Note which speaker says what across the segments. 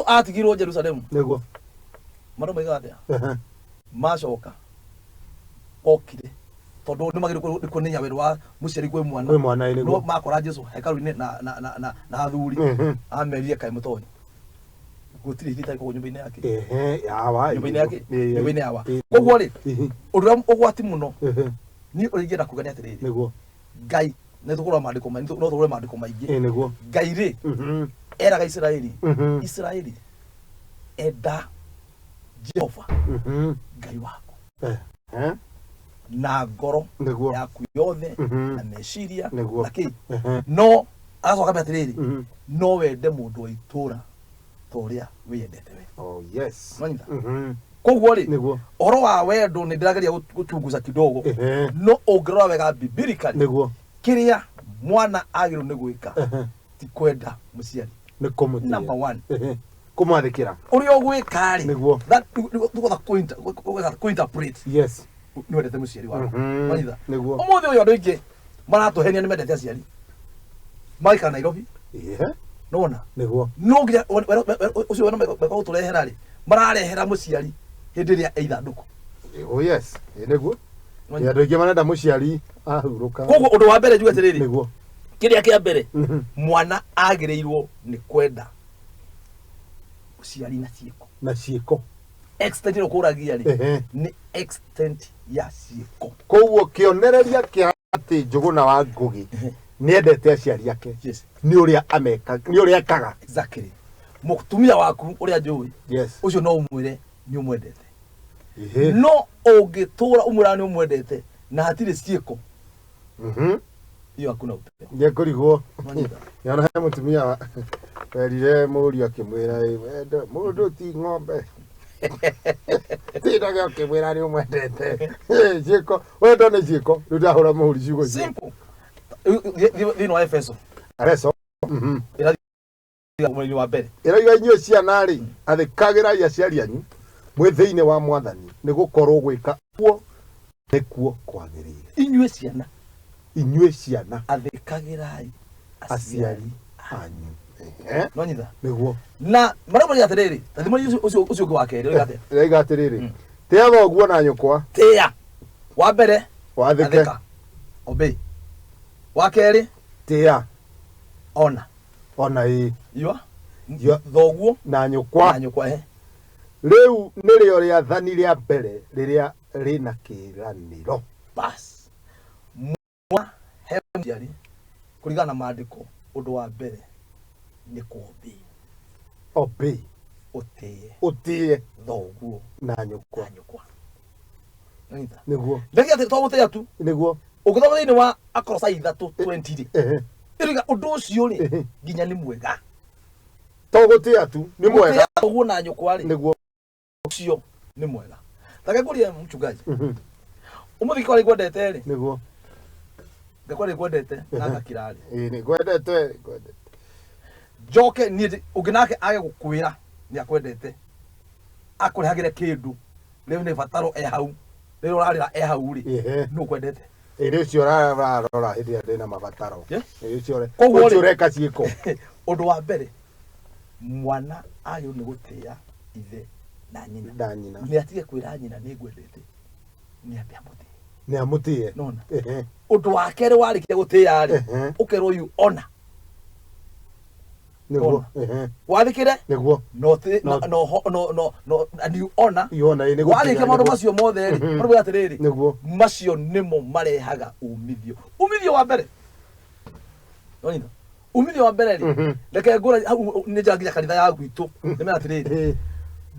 Speaker 1: Atigirwo Jerusalemu. Mandũ maigaga atĩa? Macoka okire tondũ nĩ magĩrĩirwo nĩ kuonania wendo wa mũciari kwĩ mwana.
Speaker 2: Kwĩ mwana, ĩ, nĩguo.
Speaker 1: No makora Jesu hekarũ-inĩ na athuri, amerie, "Kaĩ mũtoĩ gũtirĩ irio itarĩ kũu nyũmba-inĩ yake?"
Speaker 2: Ehe, yawa.
Speaker 1: Nyũmba-inĩ yake, nyũmba-inĩ yawa. Koguo rĩ, ũndũ ũrĩa ũgwati mũno niĩ ũrĩa ingĩenda kuga nĩ atĩrĩrĩ, Ngai nĩ tũkũrora maandĩko no tũrore maandĩko maingĩ.
Speaker 2: Ĩ, nĩguo.
Speaker 1: Ngai rĩ, eraga Isiraeli, "Isiraeli, enda Jehova Ngai waku na ngoro yaku yothe na meciria na kĩ." No agacoka akambia atĩrĩrĩ, "No wende mũndũ wa itũũra ta ũrĩa wĩyendete we."
Speaker 2: Oh yes.
Speaker 1: Nĩwanyita? Koguo rĩ, ũhoro wa wendo nĩ ndĩrageria gũchunguza kidogo. No ũngĩrora wega biblically, kĩrĩa mwana agĩrĩirwo nĩ gwĩka ti kwenda mũciari.
Speaker 2: Nĩ kũmũtĩĩa.
Speaker 1: Number one.
Speaker 2: Kũmwathĩkĩra.
Speaker 1: Ũrĩa ũgwĩka rĩ, that kũ-interpret nĩ wendete mũciari waku. Wanyita? Ũmũthĩ ũyũ andũ aingĩ maratũhenia nĩ mendete aciari, magaikara Nairobi. Nona no nginya ũcio wena meka gũtũrehera rĩ, mararehera mũciari hĩndĩ ĩrĩa e ithandũkũ.
Speaker 2: Oh yes. Ĩ, nĩguo. Ĩ, andũ aingĩ marenda mũciari ahurũka.
Speaker 1: Koguo ũndũ wa mbere njuge atĩrĩrĩ, kĩrĩa kĩa mbere, mwana agĩrĩirwo nĩ kwenda mũciari na ciĩko.
Speaker 2: Na ciĩko.
Speaker 1: Extent ĩrĩa ũkũragia rĩ, nĩ extent ya ciĩko.
Speaker 2: Koguo kĩonereria kĩa atĩ Njũgũna wa Ngũgĩ nĩendete aciari ake nĩ ũrĩa ameka, nĩ ũrĩa ekaga.
Speaker 1: Exactly. Mũtumia waku ũrĩa njũĩ, ũcio no ũmwĩre nĩ ũmwendete. No ũngĩtũra ũmwĩraga nĩ ũmwendete na hatirĩ ciĩko, hiyo hakuna upendo.
Speaker 2: Nĩekũrigwo.
Speaker 1: Nwanyita?
Speaker 2: Nĩona he mũtumia werire mũriũ akĩmwĩra, "Ĩ, wendo mũndũ ti ng'ombe, tindage ũkĩmwĩra nĩ ũmwendete." Ĩ, ciĩko, wendo nĩ ciĩko. Rĩu ndahũra mũhũri ciugo icio.
Speaker 1: Simple. Thĩinĩ wa Efeso.
Speaker 2: Efeso.
Speaker 1: Ĩrathiĩ mũhari wa mbere.
Speaker 2: Ĩroiga, "Inyuĩ ciana-rĩ, athĩkagĩrai aciari anyu mwĩ thĩinĩ wa Mwathani, nĩ gũkorwo gwĩka ũguo nĩkuo kwagĩrĩire."
Speaker 1: Inyuĩ ciana.
Speaker 2: Inyuĩ ciana.
Speaker 1: Athĩkagĩrai
Speaker 2: aciari anyu. Ehe.
Speaker 1: Nwanyita?
Speaker 2: Nĩguo.
Speaker 1: Na marĩa moiga atĩrĩrĩ, ta thimũ ũcio ũngĩ wa kerĩ oiga atĩa?
Speaker 2: Ĩroiga atĩrĩrĩ, "Tĩa thoguo na nyũkwa."
Speaker 1: Tĩa. Wa mbere,
Speaker 2: wathĩke.
Speaker 1: Athĩka. Obey. Wa kerĩ,
Speaker 2: tĩa.
Speaker 1: Ona.
Speaker 2: Ona, ĩ.
Speaker 1: Yua.
Speaker 2: Yua.
Speaker 1: Thoguo
Speaker 2: na nyũkwa.
Speaker 1: Na nyũkwa, ehe.
Speaker 2: Rĩu nĩrĩo rĩathani rĩa mbere rĩrĩa rĩna kĩĩranĩro.
Speaker 1: Bas. Mwa he mũciari kũringana na maandĩko, ũndũ wa mbere nĩ kũ-obey.
Speaker 2: Obey.
Speaker 1: Ũtĩe.
Speaker 2: Ũtĩe.
Speaker 1: Thoguo
Speaker 2: na nyũkwa.
Speaker 1: Na nyũkwa. Nĩnyita?
Speaker 2: Nĩguo.
Speaker 1: Ndagĩka atĩ to gũtĩa tu. Ũngĩthoma thĩinĩ wa Akolosai 3:20 rĩ, ĩroiga ũndũ ũcio rĩ, nginya nĩ mwega.
Speaker 2: To gũtĩa tu, nĩ mwega.
Speaker 1: Gũtĩa thoguo na nyũkwa rĩ, ũcio nĩ mwega. Reke ngũrie, mchungaji. Ũmũthĩ ngĩkorwo nĩngwendete rĩ, ngĩkorwo nĩngwendete na ngakira rĩ,
Speaker 2: Ĩ, nĩngwendete, ngwendete.
Speaker 1: Njoke niĩ ũngĩ nake age gũkwĩra nĩ akwendete, akũrehagĩre kĩndũ rĩu nĩ bataro e hau, rĩrĩa ũrarĩra e hau rĩ, nũ ũkwendete?
Speaker 2: Ĩ, nĩ ũcio ũrarora hĩndĩ ĩrĩa ndĩna mabataro. Ĩ, ũcio
Speaker 1: Koguo rĩ-
Speaker 2: ũcio ũreka ciĩko.
Speaker 1: Ũndũ wa mbere, mwana agĩrĩirwo nĩ gũtĩa ithe na nyina.
Speaker 2: Na nyina.
Speaker 1: Nĩ atige kwĩra nyina nĩ ngwendete, nĩ ambe amũtĩe.
Speaker 2: Nĩ amũtĩe.
Speaker 1: Nona. Ũndũ wa kerĩ, warĩkia gũtĩa rĩ, ũkerwo you honor. Ona. Wathĩkĩre. No no no no no no and you honor.
Speaker 2: You honor, ĩ, nĩ gũtĩa,
Speaker 1: Warĩkia maũndũ macio mothe rĩ, marauga atĩrĩrĩ, macio nĩmo marehaga umithio. Umithio wa mbere. Nonyita? Umithio wa mbere rĩ, reke ngũra hau nĩ njĩra nginya kanitha ya gwitũ. Nĩ mera atĩrĩrĩ,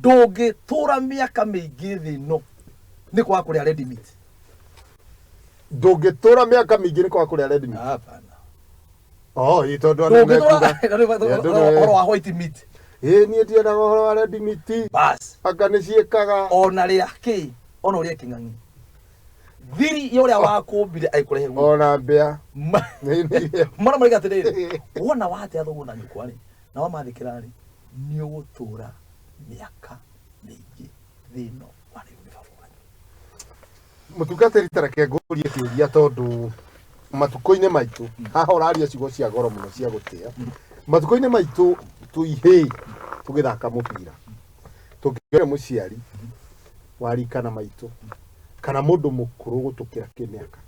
Speaker 1: ndũngĩtũra mĩaka mĩingĩ thĩ ĩno nĩ kwaga kũrĩa red meat.
Speaker 2: Ndũngĩtũra mĩaka mĩingĩ nĩ kwaga kũrĩa red meat.
Speaker 1: Hapana.
Speaker 2: Oh, ĩ, tondũ andũ
Speaker 1: Ndũngĩtũra
Speaker 2: mekuga Ĩ, andũ nĩ-
Speaker 1: ũhoro wa white meat.
Speaker 2: Ĩ, niĩ ndiendaga ũhoro wa red meat.
Speaker 1: Bas.
Speaker 2: Anga nĩ ciĩkaga.
Speaker 1: Ona rĩa kĩ, ona ũrĩa kĩng'ang'i. Thiri ya ũrĩa wakũmbire agĩkũrehe guo.
Speaker 2: Ona mbĩa.
Speaker 1: Mwana marĩga atĩrĩrĩ, wona watĩa thoguo na nyũkwa rĩ, na wamathĩkĩra rĩ, nĩ ũgũtũra mĩaka mĩingĩ thĩ ĩno warĩo nĩ baba wanyu.
Speaker 2: Mũtungatĩri, ta reke ngũrie kĩũria, tondũ matukũ-inĩ maitũ haha ũraria ciugo cia goro mũno cia gũtĩa. Matukũ-inĩ maitũ tũihĩ. Tũgĩthaka mũbira, tũngĩona mũciari wa rika na maitũ kana mũndũ mũkũrũ gũtũkĩra kĩmĩaka,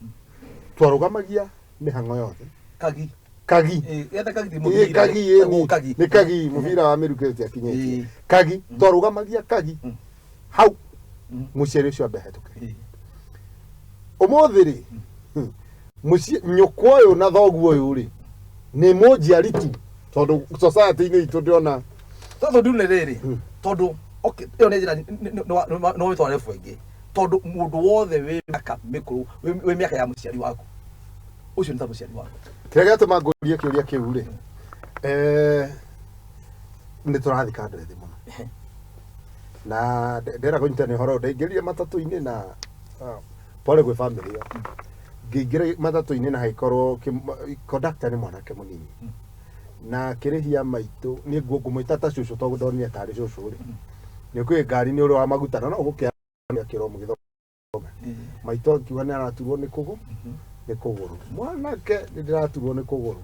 Speaker 2: twarũgamagia mĩhang'o yothe.
Speaker 1: Kagi.
Speaker 2: Kagi.
Speaker 1: Getha kagi ti
Speaker 2: Ĩ,
Speaker 1: mũbira.
Speaker 2: kagi ĩ,
Speaker 1: Ĩtagwo kagi.
Speaker 2: Nĩ kagi, mũbira wa mĩrukĩ ũtiakinyĩtie. Kagi, twarũgamagia kagi hau, mũciari ũcio ambe ahetũke. Ũmũthĩ rĩ, nyũkwa ũyũ na thoguo ũyũ rĩ, nĩ mũnjiari tu, tondũ society-inĩ itũ ndĩrona.
Speaker 1: Tondũ ndune rĩrĩ, tondũ okay, ĩyo nĩ njĩra no wĩtware level ĩngĩ, tondũ mũndũ wothe wĩ mĩaka mĩkũrũ, wĩ mĩaka ya mũciari waku, ũcio nĩ ta mũciari waku.
Speaker 2: Kĩrĩa gĩatũma ngũrie kĩũria kĩu rĩ, nĩ tũrathika andũ ethĩ mũno, na ndĩrenda kũnyitania ũhoro ũyũ. Ndaingĩrire matatũ-inĩ na pole gwĩ family ĩyo, ngĩingĩra matatũ-inĩ na hagĩkorwo conductor nĩ mwanake mũnini na kĩrĩhia maitũ. Niĩ ngũmwĩta ta cũcũ tondũ ndonire tarĩ cũcũ rĩ, nĩ ũkũĩ ngari nĩ ũrĩ wa maguta na no gũkĩa kĩro mũgĩthoma. Maitũ akiuga nĩ araturwo nĩ kũgũrũ. Mwanake, nĩ ndĩraturwo nĩ kũgũrũ.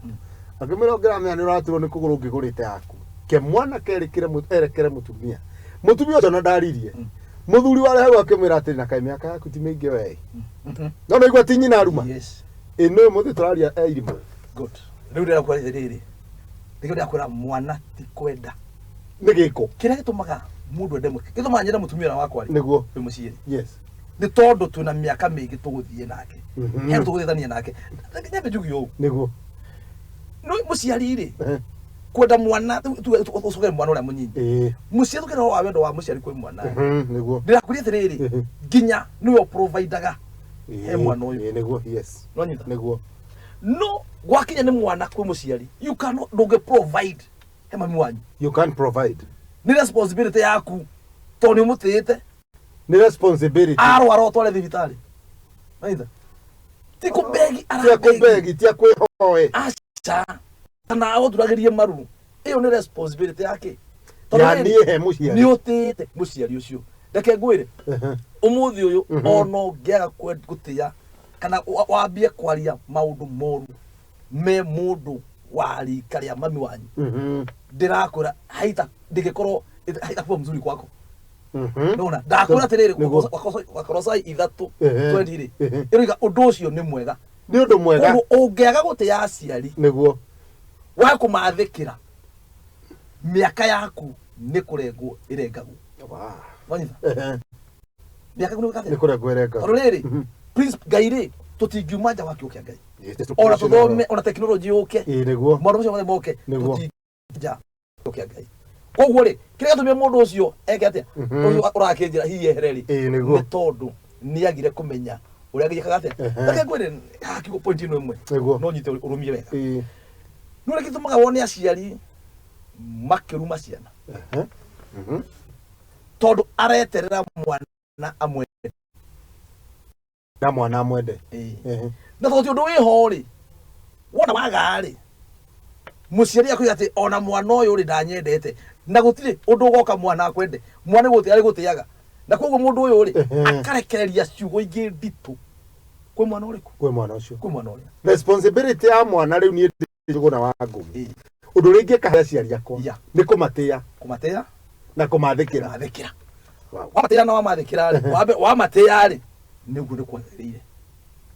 Speaker 2: Akĩmwĩra, ũngĩramenya nĩ ũraturwo nĩ kũgũrũ, ũngĩgũrĩte yaku. Ke mwanake erekere mũtumia ũcio na ndaririe. Mũthuri warĩ hau akĩmwĩra atĩrĩ, na kaĩ mĩaka yaku ti mĩingĩ wee? No naigua ti nyina aruma. Ĩ nĩ mũthĩ tũraria e irimũ.
Speaker 1: Good. Rĩu ndĩrakwĩra rĩrĩ, nĩkĩo ndĩrakwĩra mwana ti kwenda.
Speaker 2: Nĩ gĩko.
Speaker 1: Kĩrĩa gĩtũmaga mũndũ ende gĩtũmaga nyende mũtumia ũrĩa wakwa rĩ, wĩ mũciĩ rĩ, nĩ tondũ twĩna mĩaka mĩingĩ tũgũthiĩ nake, hena tũgũthethania nake. Nyambe njuge ũũ. No mũciari rĩ, kwenda mwana, tuge ũcokere mwana ũrĩa mũnyinyi, mũciari, tũkĩra ũhoro wa wendo wa mũciari kwĩ mwana rĩ, ndĩrakwĩra atĩrĩrĩ, nginya nĩwe ũprovidaga he mwana ũyũ.
Speaker 2: Ĩĩ, nĩguo, yes.
Speaker 1: Nĩwanyita?
Speaker 2: Nĩguo.
Speaker 1: No gwakinya nĩ mwana kwĩ mũciari, you cannot, ndũngĩ provide he mami wanyu.
Speaker 2: You can provide.
Speaker 1: Nĩ responsibility yaku tondũ nĩ ũmũtĩĩte.
Speaker 2: Nĩ responsibility.
Speaker 1: Arwara ũtware thibitarĩ. Nĩwanyita? Ti kũbegi.
Speaker 2: Tia.
Speaker 1: Arabegi.
Speaker 2: Kũbegi, tia kwĩhoe.
Speaker 1: Aca, kana agũturagĩrie maru, ĩyo nĩ responsibility yake. Tondũ
Speaker 2: Ya
Speaker 1: rĩrĩ,
Speaker 2: niĩ he mũciari.
Speaker 1: Nĩ ũtĩĩte mũciari ũcio. Reke ngwĩre, ũmũthĩ ũyũ, ona ũngĩaga gũtĩĩa kana wambie kwaria maũndũ moru me mũndũ wa rika rĩa mami wanyu, ndĩrakwĩra haita ndĩngĩkorwo haitakuwa mzuri kwako. Nona ndakwĩra atĩrĩrĩ, Wakolosai 3 20 rĩ, ĩroiga ũndũ ũcio nĩ mwega.
Speaker 2: Nĩ ũndũ mwega.
Speaker 1: Koguo ũngĩaga gũtĩĩa aciari, wa kũmathĩkĩra, mĩaka yaku nĩ kũrengwo ĩrengagwo. Wanyita? Mĩaka yaku nĩ gwĩka
Speaker 2: Nĩ
Speaker 1: atĩa?
Speaker 2: kũrengwo ĩrengagwo.
Speaker 1: Tondũ rĩrĩ, Prince, Ngai rĩ, tũtingiuma nja wa kiugo kĩa Ngai, ona tũthome, ona tekinoronjĩ yũke,
Speaker 2: Ĩĩ, nĩguo.
Speaker 1: Maũndũ macio mothe moke, tũtingiuma nja wa kiugo kĩa Ngai. Koguo rĩ, kĩrĩa gĩatũmire mũndũ ũcio eke atĩa, ũcio ũrakĩnjĩra hihi ehere rĩ,
Speaker 2: Ĩĩ, nĩguo.
Speaker 1: nĩ tondũ nĩ agire kũmenya ũrĩa agĩkaga atĩa. Reke ngwĩre haha kiugo, point ĩno ĩmwe, no nyite ũrũmie wega. Nĩ ũrĩa gĩtũmaga wone aciari makĩruma ciana, tondũ areterera mwana amwende.
Speaker 2: Na mwana amwende.
Speaker 1: Na tondũ ti ũndũ wĩho rĩ, wona waga rĩ, mũciari akwĩra atĩ ona mwana ũyũ rĩ, ndanyendete, na gũtirĩ ũndũ ũgoka mwana akwende. Mwana gũtĩ arĩ gũtĩaga, na koguo mũndũ ũyũ rĩ, akarekereria ciugo ingĩ nditũ kwĩ mwana ũrĩkũ?
Speaker 2: Kwĩ mwana ũcio.
Speaker 1: Kwĩ mwana ũrĩa.
Speaker 2: Responsibility ya mwana rĩu, niĩ Njũgũna wa Ngũmi, ũndũ ũrĩa ingĩka harĩ aciari akwa nĩ kũmatĩĩa
Speaker 1: Kũmatĩĩa
Speaker 2: na kũmathĩkĩra.
Speaker 1: Kũmathĩkĩra. Wamatĩĩa na wamathĩkĩra rĩ, wamatĩĩa rĩ, nĩguo nĩ kwagĩrĩire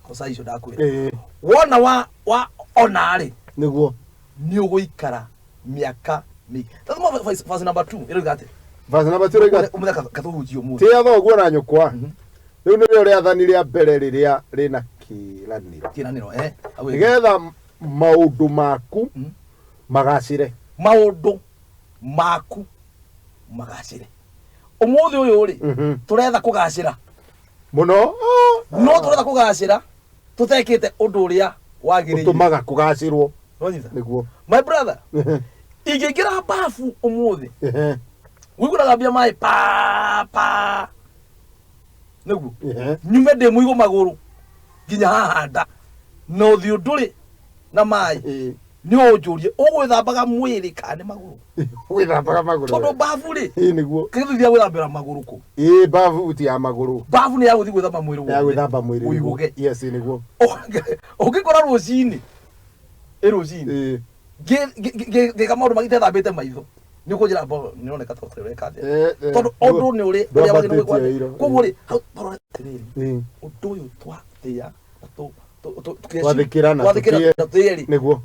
Speaker 1: kosa icio ndakwĩra. Wona wa ona rĩ, nĩ ũgũikara mĩaka mĩingĩ. Tathoma verse number 2, ĩroiga atĩa?
Speaker 2: Verse number 2 ĩroiga,
Speaker 1: Ũmũthĩ katũhunjie ũmũthĩ.
Speaker 2: Tĩĩa thoguo na nyũkwa. Rĩu nĩrĩo rĩathani rĩa mbere rĩrĩa rĩna kĩĩranĩro,
Speaker 1: Kĩranĩro, eh, hau ĩĩ.
Speaker 2: Nĩgetha maũndũ maku magacĩre.
Speaker 1: Maũndũ maku magacĩre. Ũmũthĩ ũyũ rĩ, tũretha kũgacĩra
Speaker 2: mũno.
Speaker 1: No tũretha kũgacĩra tũtekĩte ũndũ ũrĩa wagĩrĩire.
Speaker 2: Ũtũmaga kũgacĩrwo.
Speaker 1: Nĩwanyita?
Speaker 2: Nĩguo.
Speaker 1: My brother, ingĩingĩra bafu ũmũthĩ, wĩigua thambia maĩ pa pa, nĩguo nyume ndĩ mũigũ magũrũ nginya haha nda na ũthiũ ndũrĩ na maĩ, nĩ ũnjũrie, ũgwĩthambaga mwĩrĩ kana nĩ magũrũ?
Speaker 2: Wĩthambaga magũrũ.
Speaker 1: Tondũ bafu rĩ,
Speaker 2: Ĩĩ, nĩguo.
Speaker 1: Kĩgĩthia gwĩthambĩra magũrũ kũ?
Speaker 2: Ĩĩ, bafu ti ya magũrũ.
Speaker 1: Bafu nĩ ya gũthiĩ gwĩthamba mwĩrĩ
Speaker 2: Ya
Speaker 1: wothe.
Speaker 2: gwĩthamba mwĩrĩ, nĩguo.
Speaker 1: Ũihũge.
Speaker 2: Yes, nĩguo.
Speaker 1: Ũngĩkora rũcinĩ, ĩ rũcinĩ, ngĩka maũndũ mangĩ itethambĩte maitho, Nĩ ũkũnjĩra mbo nĩ ũroneka ta ũtarĩ ũreka atĩa.
Speaker 2: Eh, eh,
Speaker 1: Tondũ ũndũ nĩ ũrĩ ũrĩa wagĩrĩirwo gwĩkwo
Speaker 2: ndwambatĩtie
Speaker 1: atĩa.
Speaker 2: iro.
Speaker 1: Koguo rĩ, hau tarora atĩrĩrĩ, ũndũ ũyũ twatĩa na
Speaker 2: Twathĩkĩra na
Speaker 1: twathĩkĩra
Speaker 2: tũtĩe.
Speaker 1: na tũtĩe rĩ,
Speaker 2: Nĩguo.